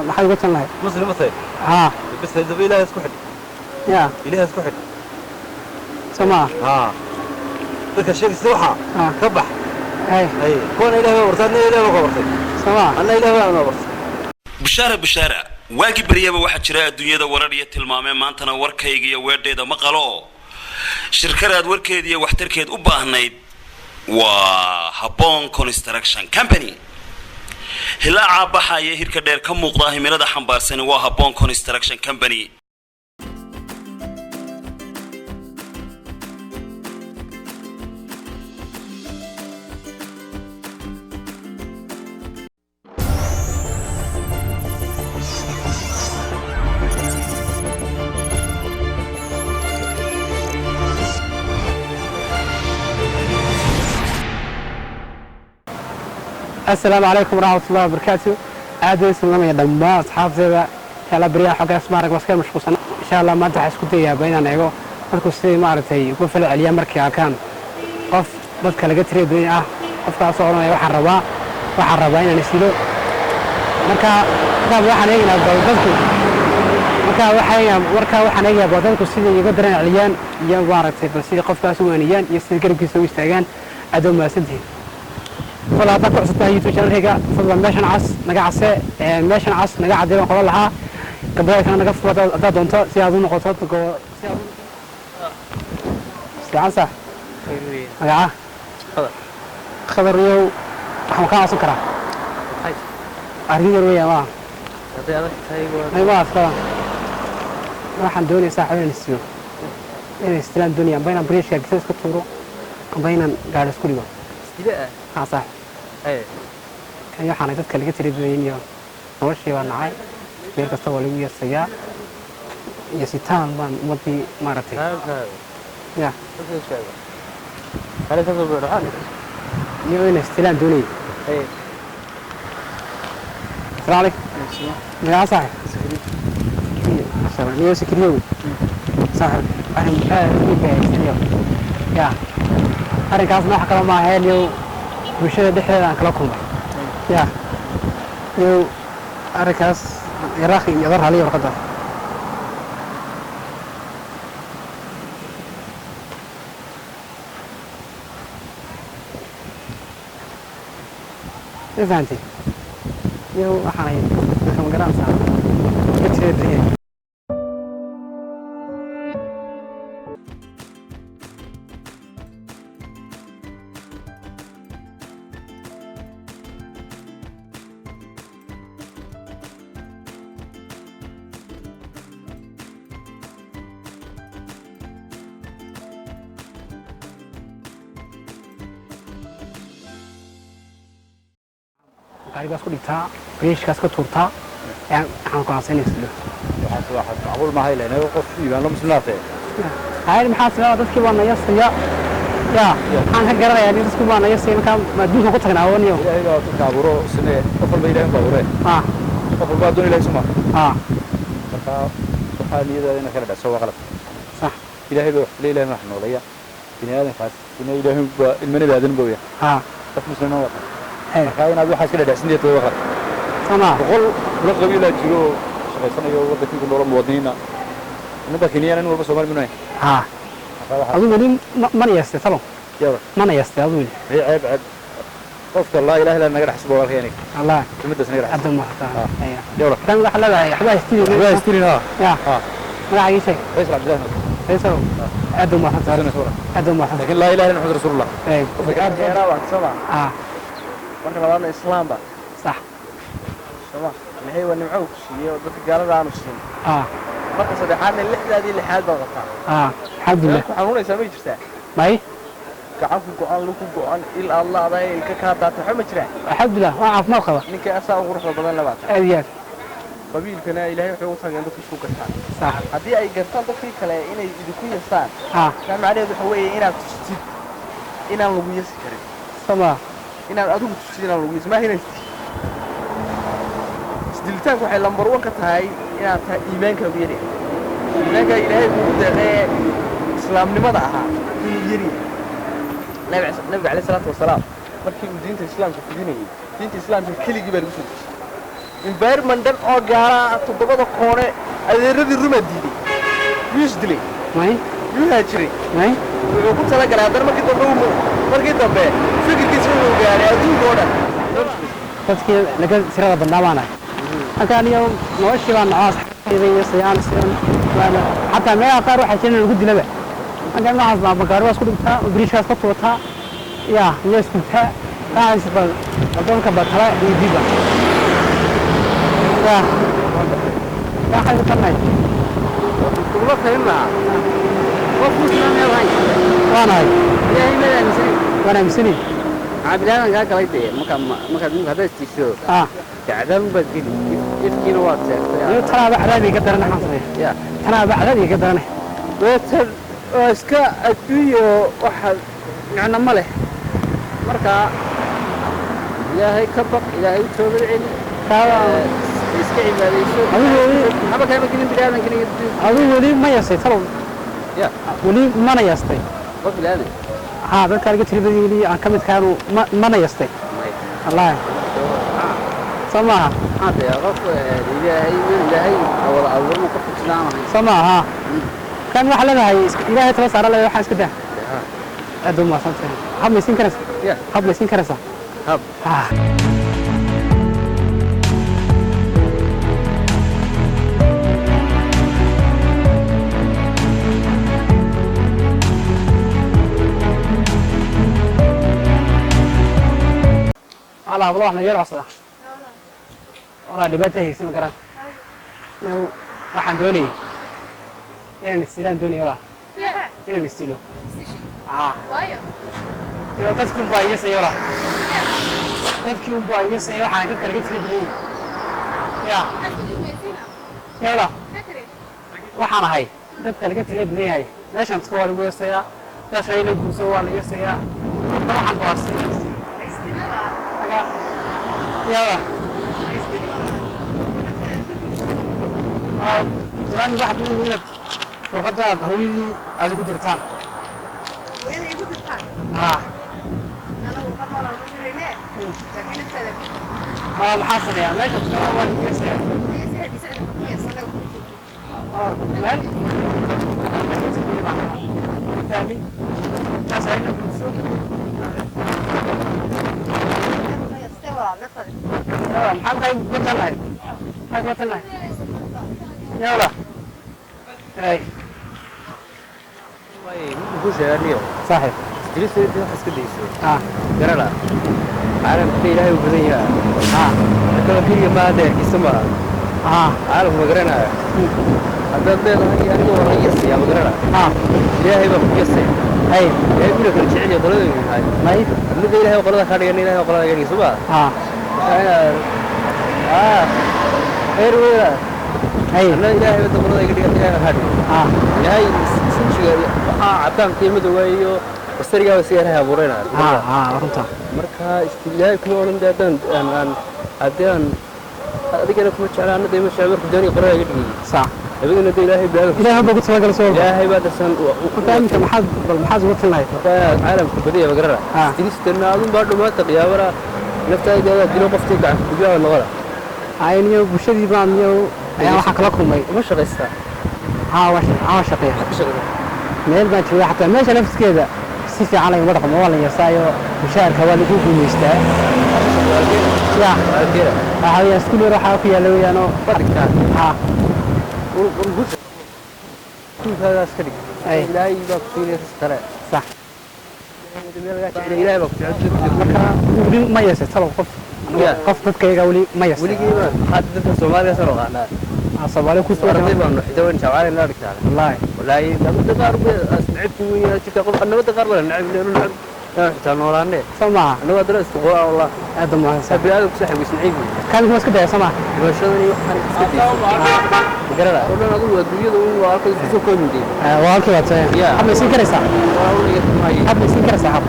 Maxaad uga tan lahayd? Muslim ma tahay? Haa. Bas haddaba Ilaahay isku xidh. Ya. Ilaahay isku xidh. Soo maa? Haa, dadka sheegaysa waxaa ka bax. Hay. Hay, kuwana Ilaahay baa bartay, adna Ilaahay baa ka bartay. Soo maa? Anna Ilaahay baa noo bartay. Bushaara, bushaara! Waagii baryaba waxaa jira adduunyada warar iyo tilmaamee, maantana warkayga iyo weedheeda ma qalo. Shirkadaad warkeed iyo waxtarkeed u baahnayd waa Habboon Construction Company. Hilaacaa baxaya, hirka dheer ka muuqda, himilada xambaarsani waa Habboon Construction Company. Asalaamu calaykum waraxmatullahi wabarakaatu. Aad baan salaamaya dhammaan asxaabteeda. Insha Allah beryaha xoggaas maarag waa iska mashquulsan. Insha Allah maanta waxaa isku dayaaba inaan eego dadku sidii maaragtay ugu fala celiyaa markay arkaan qof dadka laga tiriya badan ah, qofkaasoo odhanaya waxaan rabaa inaan isdilo. Marka markaa waxaan eegaynaa bal dadku, markaa waxaan eegayaa bal dadku sidii iga dareen celiyaan iyo maaragtay bal sidii qofkaas u waaniyaan iyo sidii garabkiisa u istaagaan. Aad waa mahadsantihiin. Fadlan haddaad ku cusub tahay YouTube channelkayga, fadlan meeshan cas naga case, meeshan cas naga cadee baan qolan lahaa. Gabadha kana naga furo haddaad doonto si aad u noqoto si aad fiican. Sax, magaca? Khadar. Yow, waxaan kaa codsan karaa arrin yar weeyaan? Waa ma adkada. Waxaan doonaya saaxiib inaan isiyo, inaan istilaan doonaya, amba inaan bariishka gisa iska tuuro, amba inaan gaadho isku dhigo. Haa saaxiib, kan waxaanay dadka laga tiri badan iyo noloshii baa nacay, meel kasta waa lagu yeersayaa iyo sitaan baan ummaddii maaragtay ya iyo inay istilaan doonayay. Asalaamu calaykum. Magaca saaxiib? Niyo Sikriyow, saaxiib, arrin aad u baahaysan ya arrinkaasna wax kale maaha niyow, bulshada dhexdeeda aan kala kulmay ya niyow arrinkaas iraaqi iyo dar haliya warqadda ma fahantay niyow. Waxaanay dadka ma garanaysaa ka tirada badan yahay. Gaarigaas ku dhigtaa, bariishkaas ka tuurtaa, ayaan waxaan go'aansan inay isdilo. Waxaas waxaas macquul maaha, ileen qof iimaan la muslimaatee. Hay, maxaa sababa? Dadkii baa nayasaya ya, maxaan ka garanayaa nin dadku baa nayasaya. Markaa ma adduunka ku tagnaa oo niyo? Ilaahay baa dadka abuuro samee, qof walba Ilaahay baa abuuree. Qof walba addoon Ilaahay suma. Marka waxaa niyadaada inaad kala dhacso waa qalad. Sax. Ilaahay baa wax le, Ilaahay wax nooleeya bini aadamkaas ina Ilaahay baa ilma nebi aadan booya. Qof muslima waa tahay. Marka inaad waxaas ka dhadhacsin niyadda waa qalad. Sama. 100 kula qabiilaa jiro oo shaqaysanayo waddankii ku noola muwaadiniina inaba Kenyana, nin walba Soomaali minuhay. Marka waxaa Adigu weli mana yeestay talo? Yaba. Mana yeestay adigu weli? Ceeb, ceeb, ceeb! Qofka laa ilaha illa naga dhexsubo walaalkay aniga. Allah. Kelmaddaas naga dhexsubo. Hadda ma hataa. Yawla. Kan waxaa leedahay waxbaa istiri. Waxbaa istirin, ha. Ya. Ha. Magaca ii sheeg. Faysal Cabdillahi Nuur. Faysal, aad u mahadsan. Aad u mahadsan. Laakiin laa ilaha illa Muhammad rasuulullah. Soma. Marka labaadna islaamba. Sax. Soma, Ilaahay waa nimco ku siiyey oo dadka gaalada aanu siin. Marka saddexaadna lixdaadii lixaad baad qabtaa. Alxamdulilah. Ku xanuunaysaa ma jirtaa? May. Gacan ku go-an, lug ku go-an, il aad la'dahay, ilka kaa daatay, waxba ma jiraan? Alxamdulilah, waan caafimaad qaba. Ninka asaa ugu quruxda badan labaad. Aad iyo aad. Qabiilkana Ilaahay wuxuu ugu tagay in dadku isku gartaan. Sax. Haddii ay gartaan dadkii kale inay idinku yastaan, taa macnaheedu waxa weeye inaad tustid inaan lagu yasi karin. Sama. Inaad adigu tustid inaan lagu yasi maaha inaad isdil. Isdilitaanku waxay lambar one ka tahay inaad tahay iimaankaagu yaryahay, iimaankaa Ilaahay kugu deeqee islaamnimada ahaa inuu yaryahay. Nabiga calayhi salaatu wasalaam markii uu diinta islaamka fidinayay, diinta islaamka keligii baa lagu soo dejiyey. Environment dhan oo gaara toddobada koone adeeradii rumaa diiday, yuu isdilay, may, yuu haajiray, may. Wuxuu ku talagalay haddana markii dambe markii dambe fikirkiisa wuxuu gaaray adduunka oo dhan. Dadkii laga tirada badnaa baan ahay. Marka aniga noloshii baan nacaa, asxaabtayda iyo sayaan sidan, xataa meelaha qaar waxaa jira in lagu dilaba. Marka noocaas baa bakaari waa isku dhigtaa, biriishkaas ka tuurtaa, yaa miyaa isgubtaa kaas bal dalka batala iyo diba yaa waxay ku tanay. Kugula talin lahaa qof muslim miyaad ahayn? Waanahay. Ilaahay maad aaminsanin? Waan aaminsanay. Maxaa bilaadan kaa galay dee? Marka markaad imika haddaad istisho dee cadaab unbaad geli, ifkiina waad seegtay. Iyo tanaaba cadaab iga daran, waxaan sameeya ya tanaaba cadaab iga daran. Weetan waa iska adduunyo, waxa micno ma leh. Marka Ilaahay ka baq, Ilaahay u toobad celi, iska cibaadayso. Adigu maxaba kaama gelin bilaadankan iyo adduunka. Adigu weli ma yastay talow? Ya. Weli mana yastay? Qof bilaadan? Haa, dadka laga tiribadii weli aan ka mid kaanu mana yastay? Maya. Wallaahi soo maaha. Maxaa dee qof Ilaahay Ilaahay wada abuurma qofka islaam ahayn. Soo maaha. Kan waxaa leedahay Ilaahay tala saara leedahay, waxaan iska daa. Aad u mahadsan tahay. Hab maysiin karaysaa? Ya. Hab maysiin karaysaa? Hab? Haa. Walaa hablo wax naga codsada walaa dhibaata haysa ma garan. Waxaan doonayay inaan istilaan doonaya walaa, inaan istilo. Iyo dadkii unbaa iga sayay walaa, dadkii unbaa iga sayay, waxaan dadka laga tiri badan ya ya walaa. Waxaan ahay dadka laga tira badan yahay. Meeshaan iska waa lagu yeesayaa, dadka ila guurso waa la yeesayaa. Marka waxaan go'aansaday ya waan wax inaad warqadda hooyadii aad ugu dirtaan. Haa. Haa, maxaa sameeyaa? Meesha waa lagu yeesayaa meel fahmin taas ayna guurso. Maxaa tahay watan lahayd? Maxaad watan lahayd? Yalla ay. Ku sheeganiyo. Saaxiib. Istilista wax iska dayso. Garala caalamka Ilaahay u badan yahay. Kala keliya ma adeerkiisa ma caalamku ma garanayo. Haddaad leedahay aniga waa la yasaya, ma garana. Ilaahay baa ku yasaya. Ay. Ilaahay kuna kala jecel yahay qolada yahay. May. Adna Ilaahay qolada ka dhigan, Ilaahay qolada ka dhigan soo ma. Khayr weya. Ay. Adna Ilaahay baa qolada ka dhigan, Ilaahay ka dhigan. Ilaahay sinjiga waxaa cadaanka iyo madowga iyo basariga waa si Ilaahay abuureynaya. Runta. Marka Ilaahay kuma odhan dee haddaan aan haddii aan adigana kuma jecla, anna dee ma jecla, markuu doonaya qolada iga dhigayay. Sax. Labadina dee Ilaahay baa Ilaahay baa ku talagalay soo. Ilaahay baa darsan. Marka iminka maxaad bal maxaad uga talin lahayd? Marka caalamka badiya ma garana. Istilistana adun baa dhumaata qiyaamana naftaada dilo qoftii gacan gudyaha noqona. Ayniyo bulshadii baan iyo ayaa waxaa kala kulmay. Uma shaqaystaa? Haa, waa shaqeeya. Maxaad ka shaqaysaa? Meel baan joogaa, xataa meesha laftiskeeda si fiican lagama dhaqmo, waa la yasaayo, mushaharka waa lagu guumaystaa. Ya waxaa weeyaan iskuul yar waxaa ku yaalla weeyaanoo. Dhigtaa? Haa. Iskuulkaagaas ka dhig. Ilaahay baa ku siinaya sis kale. Sax. Ilaahay baa ku jecel. Marka weli ma yeesay talow qof qof dadkayga weli ma yeesay? Weligii hadda dadka Soomaaliga soo naqaanaa. Soomaali ku soo arday baan xitaa waan jeclaan inaan dhigtaa. Wallaahi. Wallaahi nabadda qaar bay asnacibti weyn jirta qof nabadda qaar baa nacib nacib xitaa noolaane. Soo maaha. Annagu haddana isku qoraa wallah. Aad u mahadsan. Bini'aadamku saaxiib isnaciib. Kaan kuma iska daya soo maaha. Dhimashadani waxaan iska dayso. Ma garana. Oo dhan adigu adduunyada uun waa halka isku soo koobin dee. Waa halkii baad. Hab ma isiin karaysaa? Waa uliga. Hab ma isiin karaysaa hab?